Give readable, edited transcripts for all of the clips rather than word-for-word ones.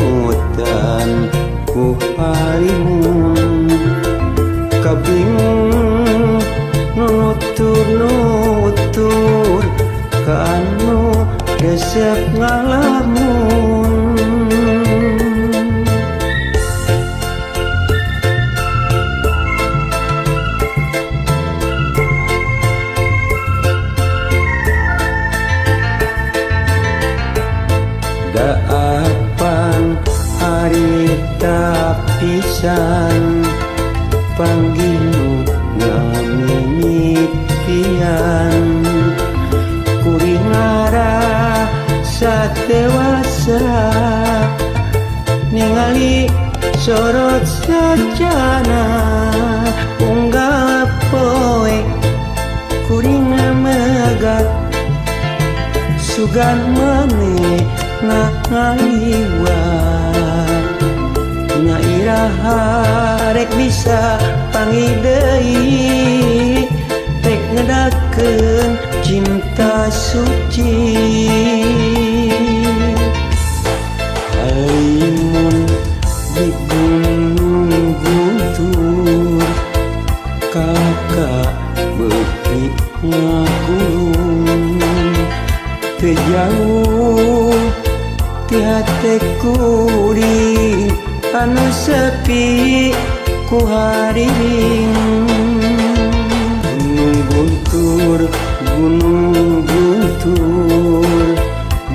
Disimutan ku halimun kabingung nutur-nutur ka anu resep ngalamun. Daapan harita pisan panggih ngamimitian kuring ngarasa dewasa ningali sorot sajana unggal poe kuring megat sugan maneh ngaliwat na iraha rek bisa panggih deui rek ngedakeun cinta suci. Halimun di Gunung Guntur kakak beuki ngakulung teu jauh ti hate kuring anu sepi ku hariring. Gunung Guntur, Gunung Guntur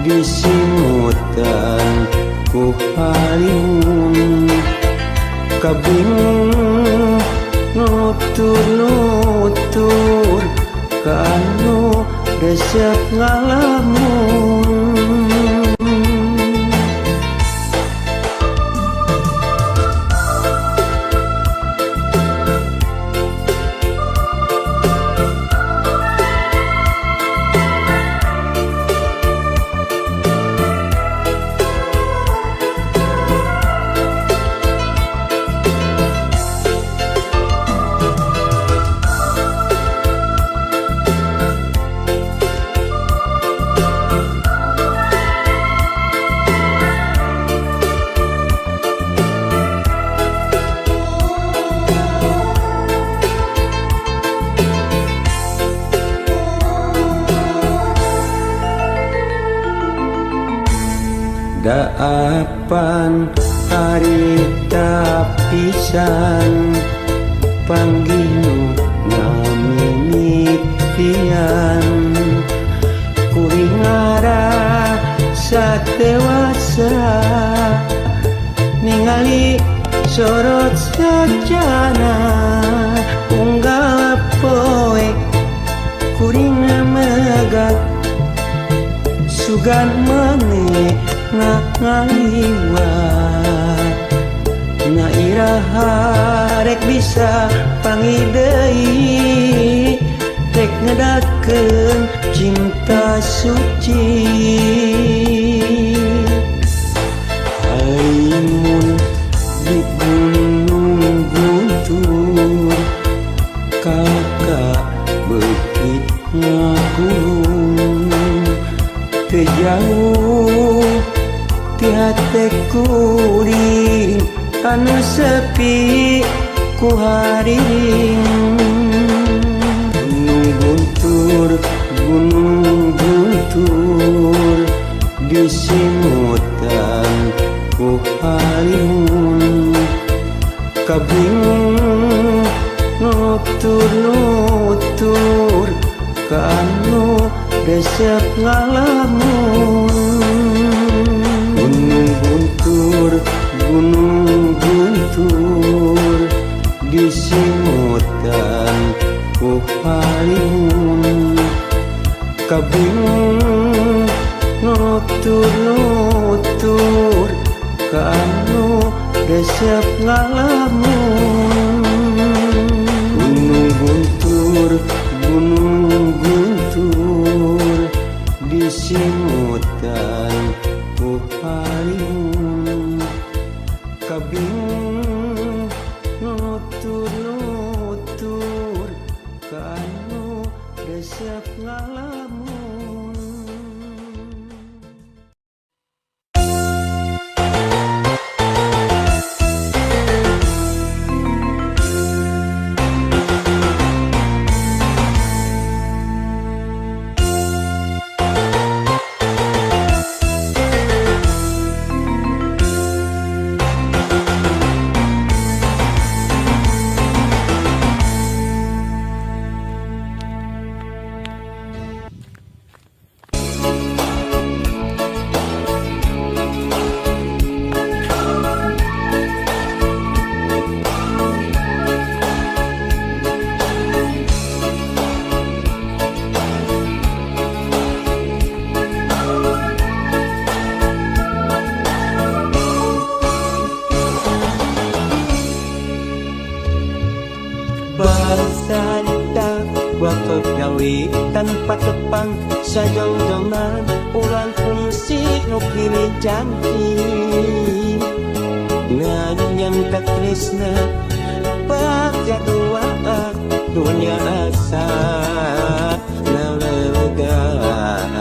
disimutan ku halimun kabingung nutur-nutur ka anu resep ngalamun. Daapan harita pisan panggih nu ngamimitian kuring ngarasa dewasa ningali sorot sajana unggal poe kuring megat sugan maneh ngaliwat na iraha rek bisa panggih deui rek ngedakeun cinta suci. Halimun di Gunung Guntur kakak beuki ngakulung teu jauh ti hate kuring anu sepi ku hariring. Gunung Guntur, Gunung Guntur disimutan ku halimun kabingung nutur-nutur ka anu resep ngalamun. Gunung Guntur, Gunung Guntur disimutan ku halimun kabingung nutur-nutur ka anu resep ngalamun. Gunung Guntur, Gunung Guntur disimutan ku halimun kabingung nutur-nutur ka anu resep ngalamun. Deui tanpa tepang sajongjongan urang kungsi nu pilih janji ngan katresna bagja dua dunia asa nalegan.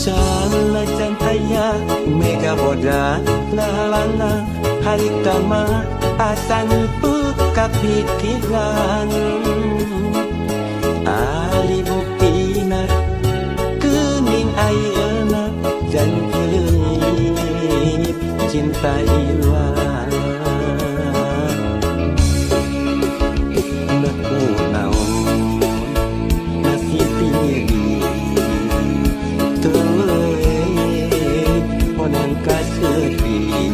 Sanajan aya mega boda lalana harita mah asan kapikiran ali buktina kening ayeuna janji leungit cinta ilang. Naku naon nasib diri onang kasepi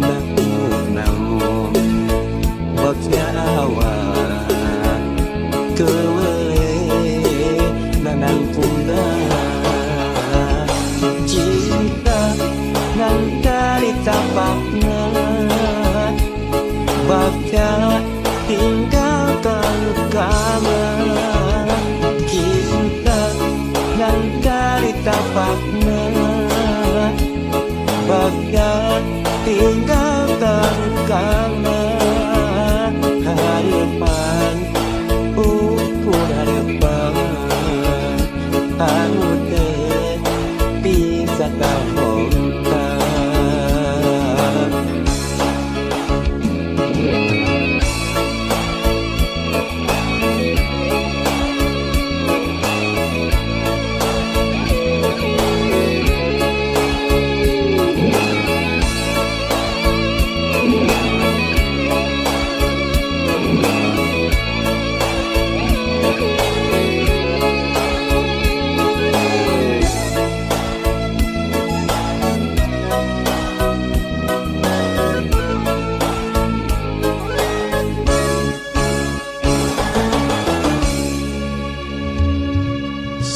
naku naon bagja awak kewe nanang punda cinta nang dari tapakna bagja tinggalkan kama cinta nang dari tapakna bagja tinggalkan kama harapan ukur harapan anu teu bisa kabongkar.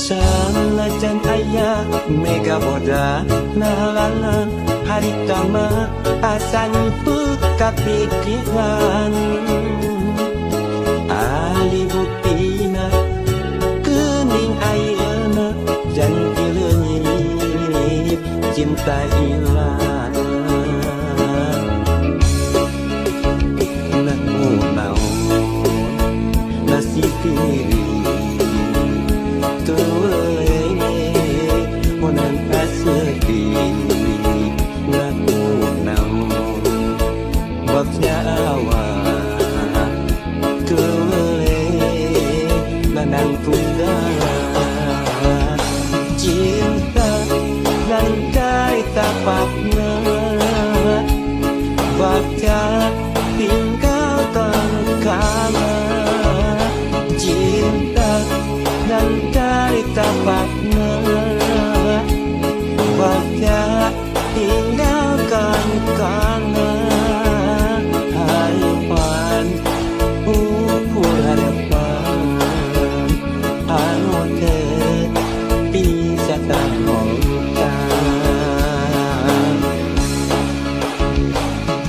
Sanajan aya mega boda nalalan harita mah asan kapikiran ali buktina kening ayeuna janji leungit cinta ilang. Naku naon nasib diri onang kasepi naku naon bagja awak kewe nanang tunggal cinta nang dari tapakna bagja tinggalkan kama cinta nang dari tapakna bagja tinggalkan kana harapan ukur harapan anu teu bisa kabongkar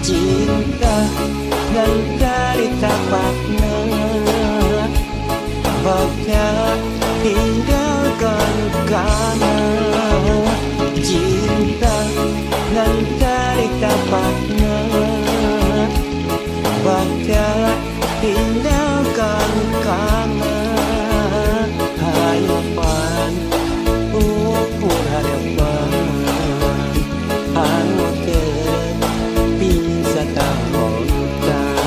cinta nang dari tapakna bagja tinggalkan kana cinta nang dari tapakna bagja tinggalkan kana harapan ukur harapan anu teu bisa kabongkar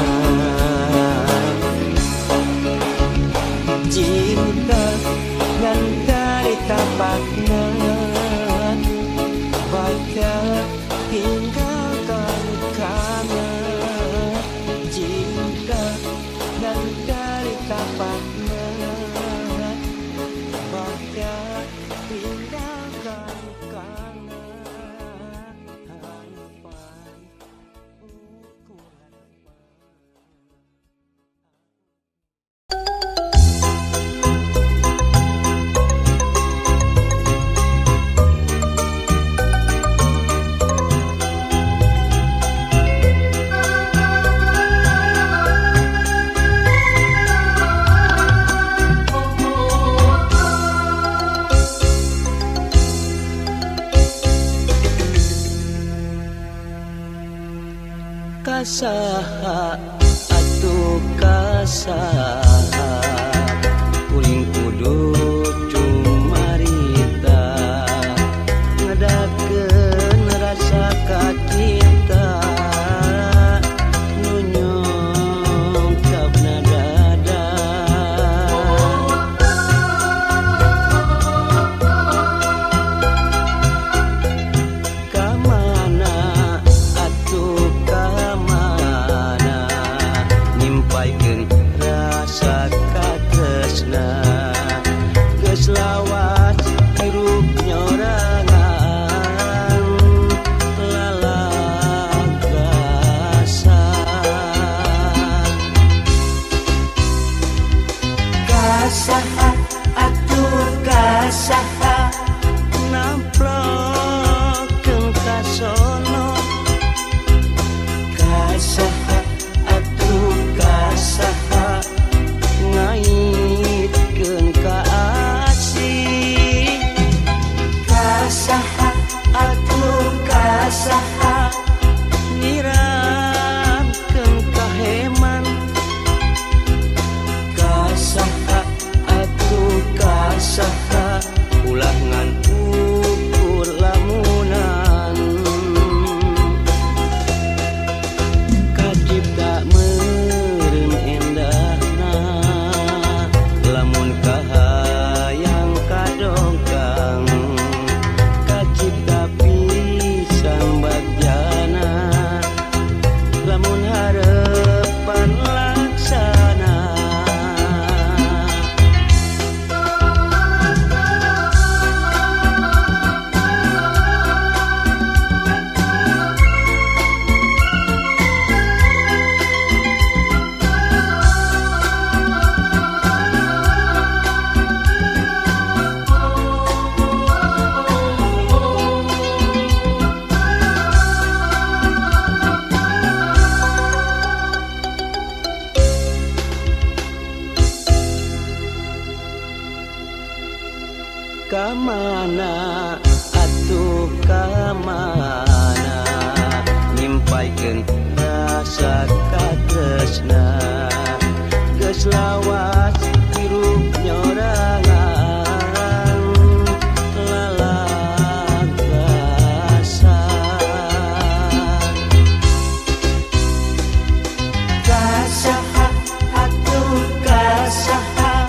cinta nang dari tapakna bagja tinggalkan. Kasaha atuh kasaha kuring kudu cumarita ngadakeun rasa kacinta nu nyungkapna dada. Kamana atuh kamana nyimpaikeun rasa katresna geus lawas hirup nyorangan lalagasan. Kasaha atuh kasaha namplokeun kasono. Kasaha atuh kasaha ngaitkeun ka asih. Kasaha atuh kasaha nyiramkeun kaheman. Kasaha atuh kasaha ulah ngan ukur lamunan. Kacipta meureun endahna lamun kahayang kadongkang. Kacipta pisan bagjana lamun harepan laksana. Kamana atuh kamana nyimpaikeun rasa katresna geus lawas hirup nyorangan lalagasan. Kasaha atuh kasaha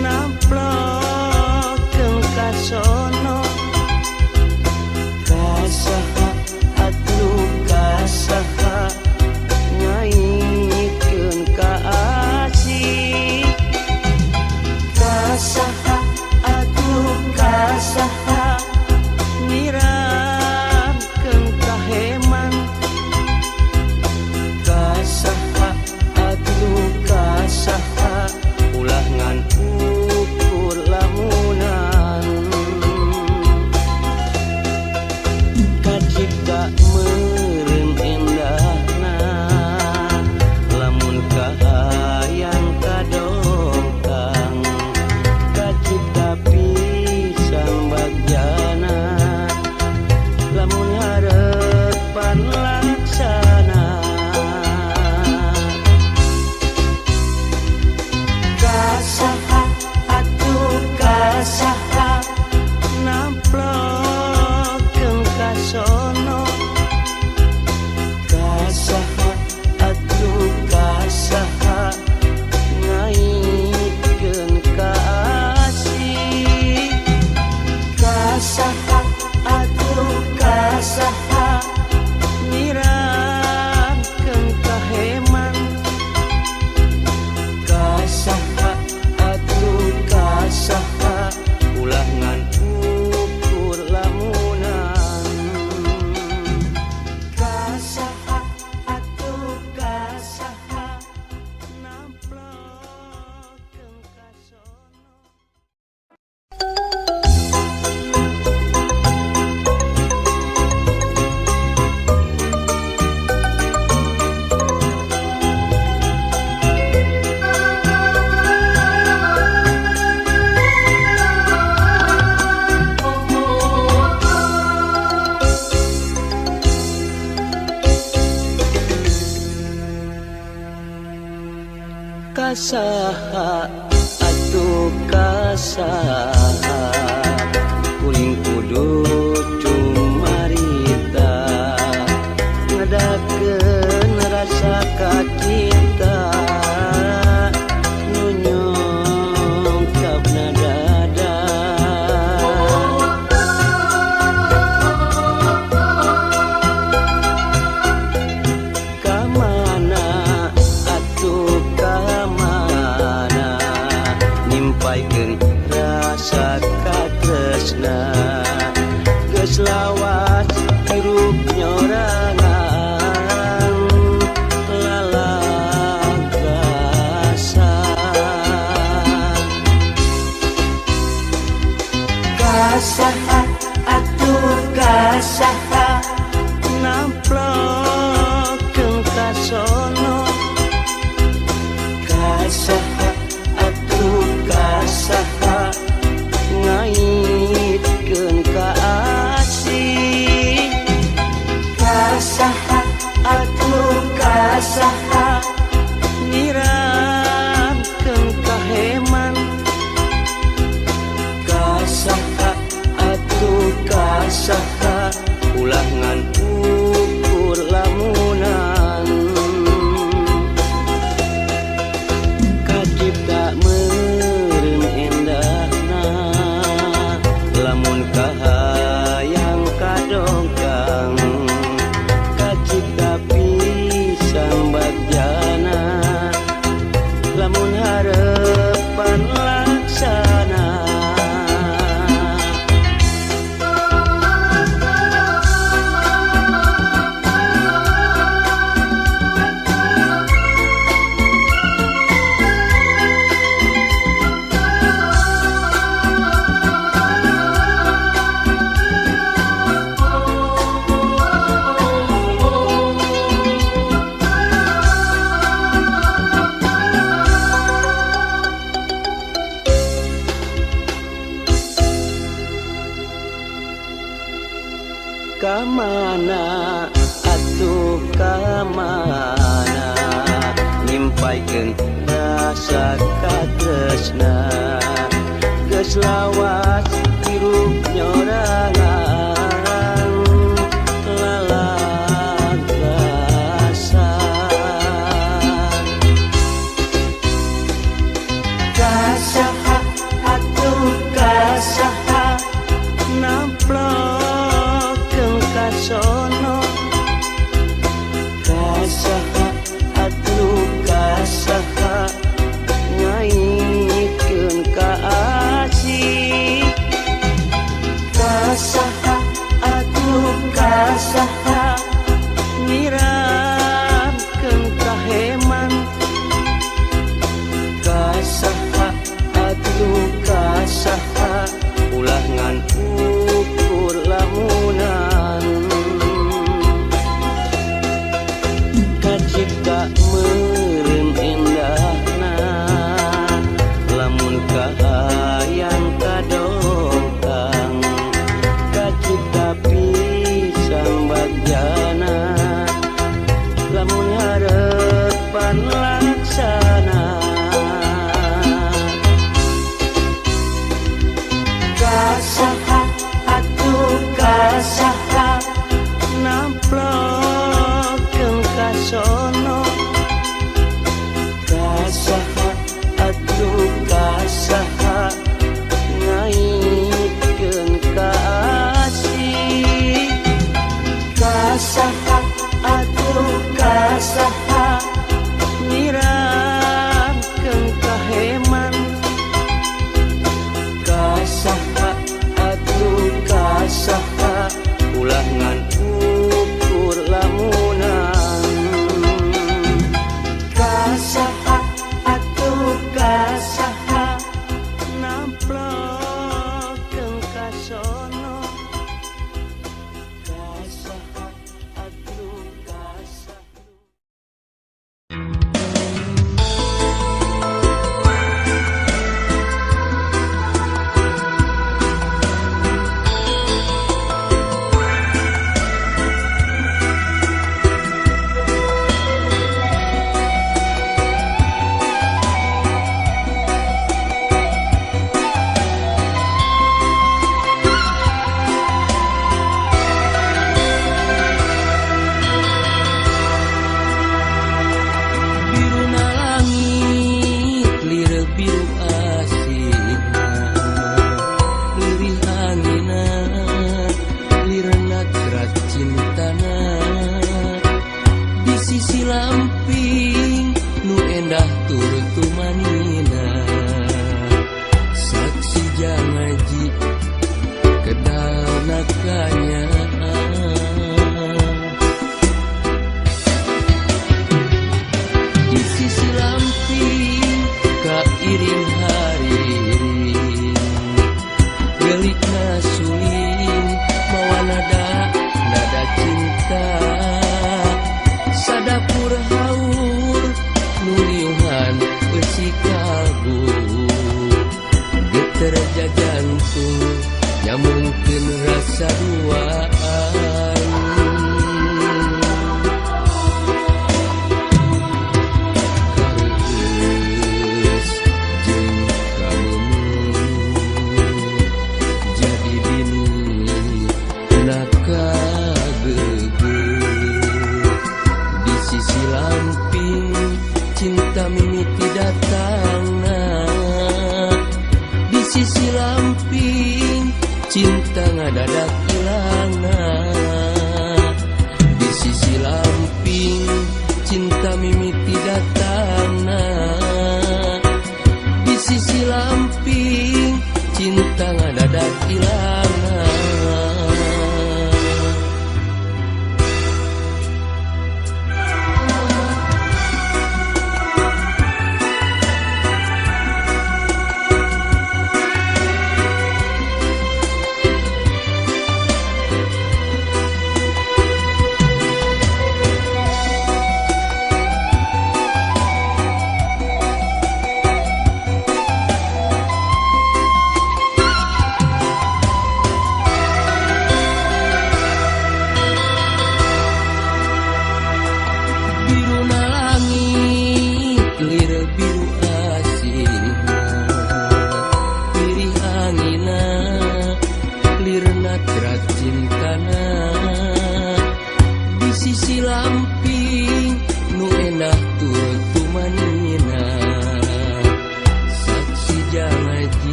namplokeun kasono. Kasaha atuh kasaha Kasaha atuh kasaha kuring kudu cumarita ngadakeun rasa kacinta nu nyungkapna dada. Kamana atuh kamana nimpaikeun rasa katresna geus lawas hirup nyorangan lalagasa. Kasaha atuh kasaha namplokeun kasono. Kasaha atuh kasaha ngaitkeun ka asih. Kasaha atuh kasaha nyiramkeun kaheman. Kasaha atuh kasaha ulah ngan ukur lamunan. Kacipta meureun endahna lamun kahayang kadongkang. Kacipta pisan bagjana lamun harepan laksana. Kamana atuh kamana nimpaikeun rasa katresna geus lawas hirup nyorangan lalagasa. Kasaha atuh kasaha namplokeun kasono. Kasaha atuh kasaha ngaitkeun ka asih. Kasaha atuh kasaha nyiramkeun kaheman. Kasaha atuh kasaha ulah ngan ukur lamunan. Kacipta meureun endahna lamun kahayang kadongkang. Kacipta pisan bagjana lamun harepan laksana. Kasaha atuh kasaha namplokeun kasono. Kasaha atuh kasaha ngaitkeun ka asih. Kasaha atuh kasaha nyiramkeun kaheman. Kasaha atuh kasaha ulah ngan ukur lamunan. Kasaha atuh kasaha namplokeun kasono. Kasaha atuh kasaha. sisi lamping nu endah turut tumanina. Saksi jangaji kedalna kanyaan. Di sisi lamping kairing hariring, gelikna suling mawa nada nada cinta. Sadapur haur nu niuhan eusi kalbu, geter jajantung nyamungkeun rasa duaan. Kareueus jeung kameumeuh jadi bini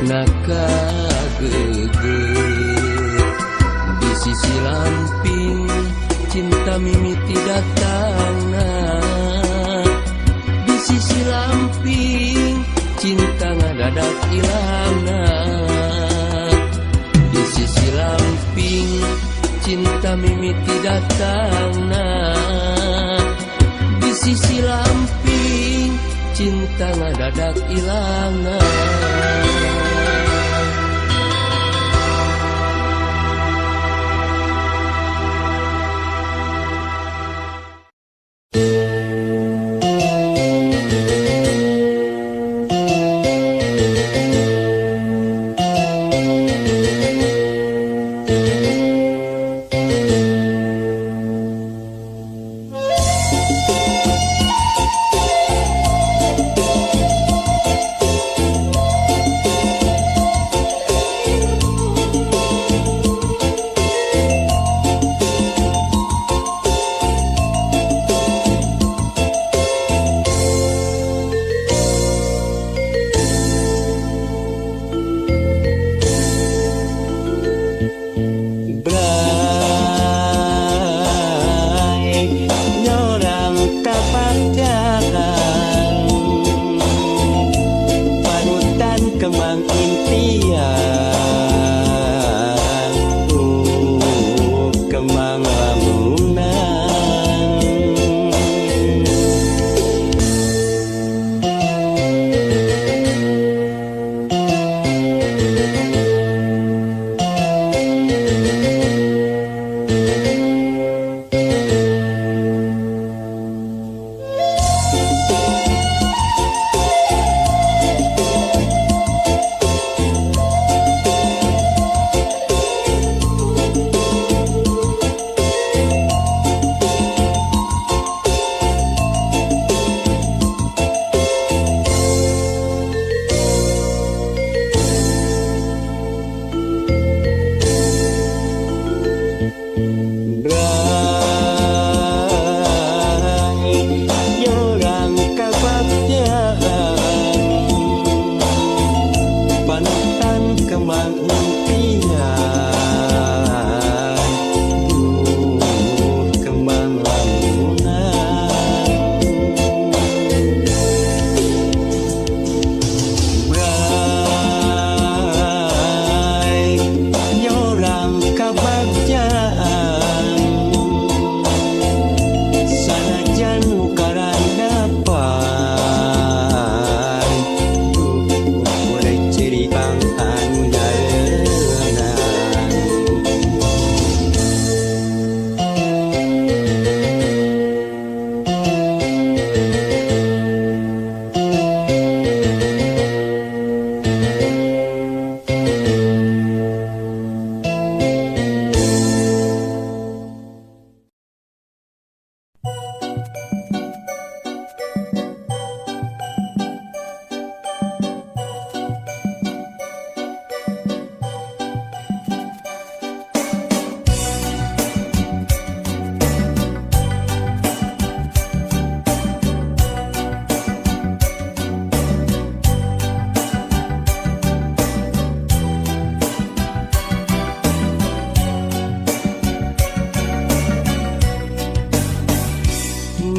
nakageugeuh. Di sisi lamping cinta mimiti datangna, di sisi lamping cinta ngadadak ilangna. Di sisi lamping cinta mimiti datangna, di sisi lamping cinta ngadadak ilangna.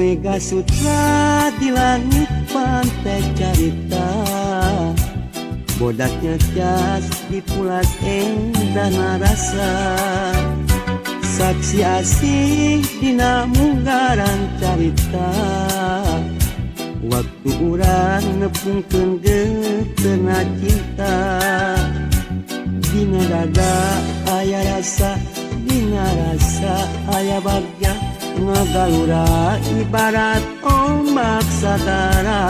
Mega Sutra di langit pantai carita, bodaknya cas di pulas endah narasa. Saksi asih dina munggaran carita, waktu urang nepungkeun geutena cinta. Dina dada aya rasa, dina rasa aya bagja, ngagalura ibarat ombak sagara.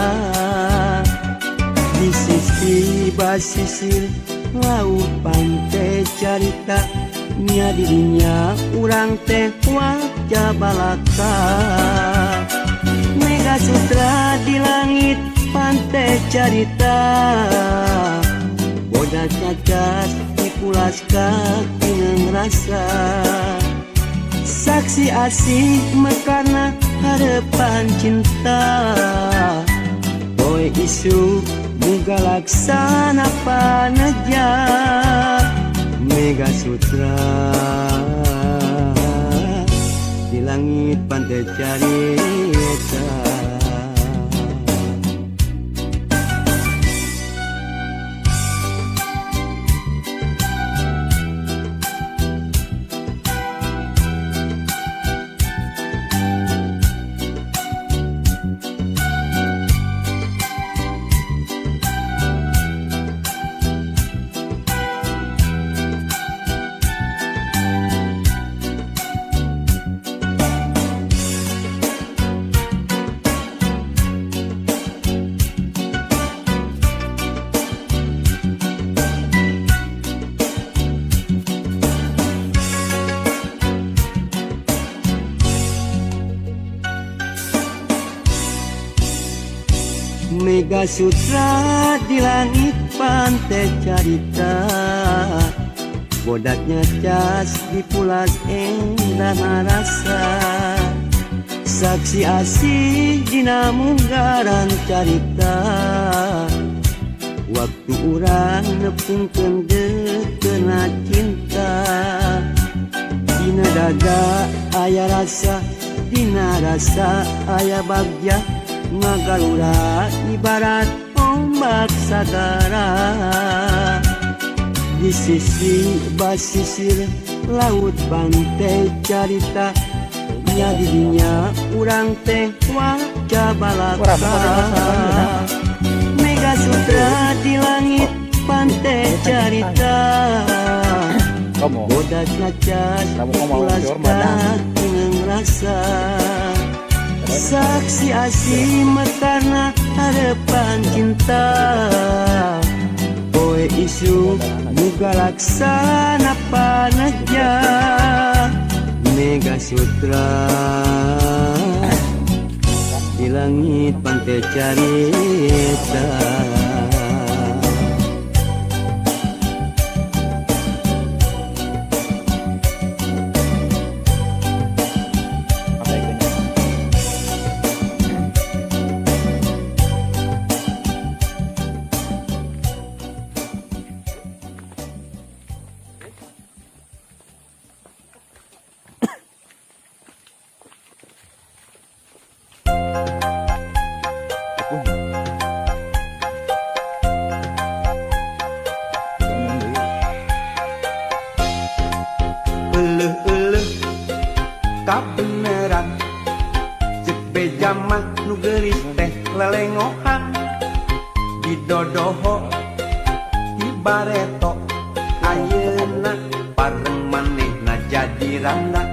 Di sisi basisir laut pantai carita, nya dirinya urang teh wajah balaka. Mega Sutra di langit pantai carita, bodak cacat dipulas kaki rasa. Saksi asih mekarna harapan cinta, boy isu muga laksana paneja. Mega Sutra di langit pantai carita. Mega Sutra di langit pantai carita, bodaknya cas di pulas endah rasa. Saksi asih dina munggaran carita, waktu urang nepungkeun geutena cinta. Dina dada aya rasa, dina rasa aya bagja, ngagalura ibarat ombak sagara. Di sisi basisir laut pantai carita, nya didinya urang teh wajah balaka. Mega Sutra di langit pantai carita, bodak ngacas pulas kaki rasa. Saksi asih mekarna harapan cinta, poe isu muga laksana paneja. Mega Sutra di langit pantai carita. Kabeneran cek beja mah nu geulis teh lelengohan, didodoho di bareto ayeuna pareng manehna jadi randa.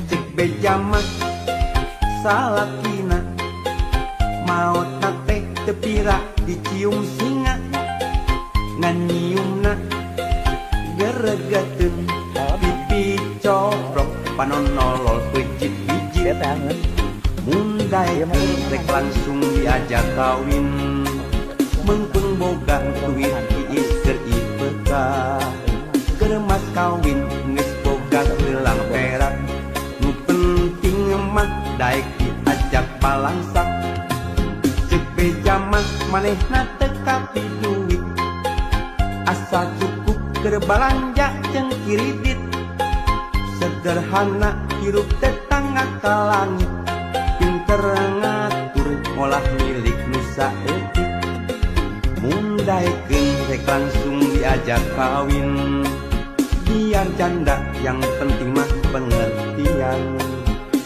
Cek beja mah salakina maot teh teu pira dicium singa, ngan nyiumna geregeteun pipi coprok panon nolol peucit biji. Mun daekeun rek langsung diajak kawin, meungpeung boga duit iis keur IPK. Keur mas kawin geus boga gelang perak, nu penting mah daek diajak balangsak. Ceuk beja mah manehna teu kapi duit, asa cukup keur balanja jeung kiridit. Sederhana hirup tetangga ka langit, Pinter ngatur ngolah milik nu saeutik. Mun daekeun rek langsung diajak kawin. Biar janda yang penting mah pengertian.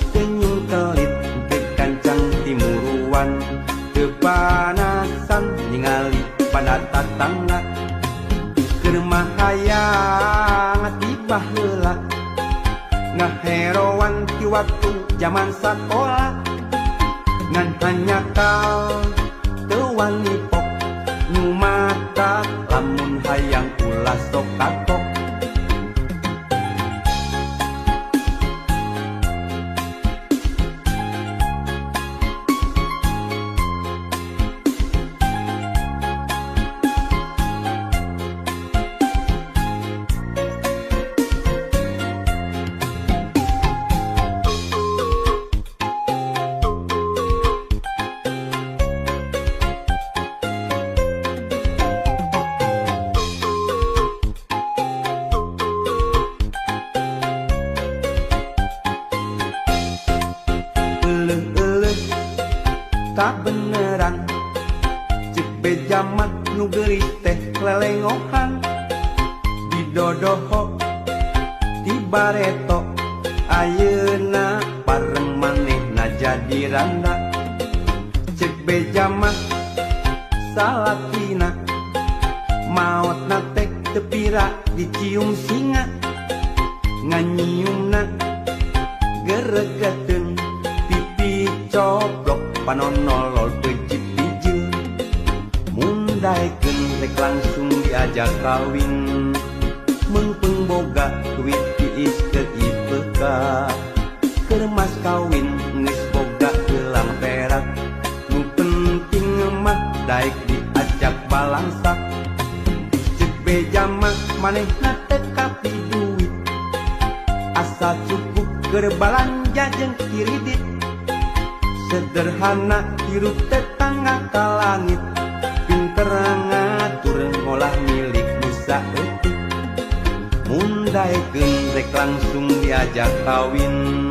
Senyum kelit teu kancang timuruan. Kepanasan ningali pada tatangga. Keur mah hayang tiba heula. Ngaheroan ti waktu zaman sakola. Ngan hanyakal teu wani pok. Nu mata lamun hayang ulah sok katok. Kabeneran cek beja mah nu geulis teh lelengohan. Didodoho ti bareto ayeuna pareng manehna jadi randa. Cek beja mah salakina maotna teh teu pira dicium singa. Nganyiumna geregeteun pipi coplok panon nolol pejit bijil. Mun daekeun rek langsung diajak kawin. Meungpeung boga duit tiis keur IPK. Keur mas kawin geus boga gelang perak. Nu penting mah daek diajak balangsak. Ceuk beja mah manehna teu kapi duit. Asal cukup keur balanja jeung kiridit. Sederhana hirup tetangga ka langit. Pinter ngatur ngolah milik nu saeutik. Mun daekeun rek langsung diajak kawin.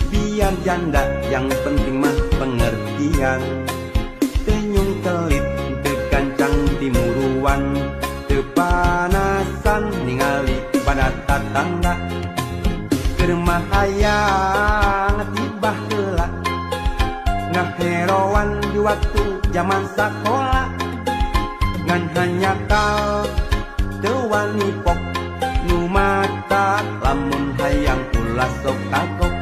Biar janda yang penting mah pengertian. Tenyung kelit teu gancang timuruan. Teu panasan ningali pada tatangga. Keur mah hayang tiba heula. Ngaheroan di waktu zaman sakola. Ngan hanyakal teu wani pok. Nu mata lamun hayang ulah sok kagok.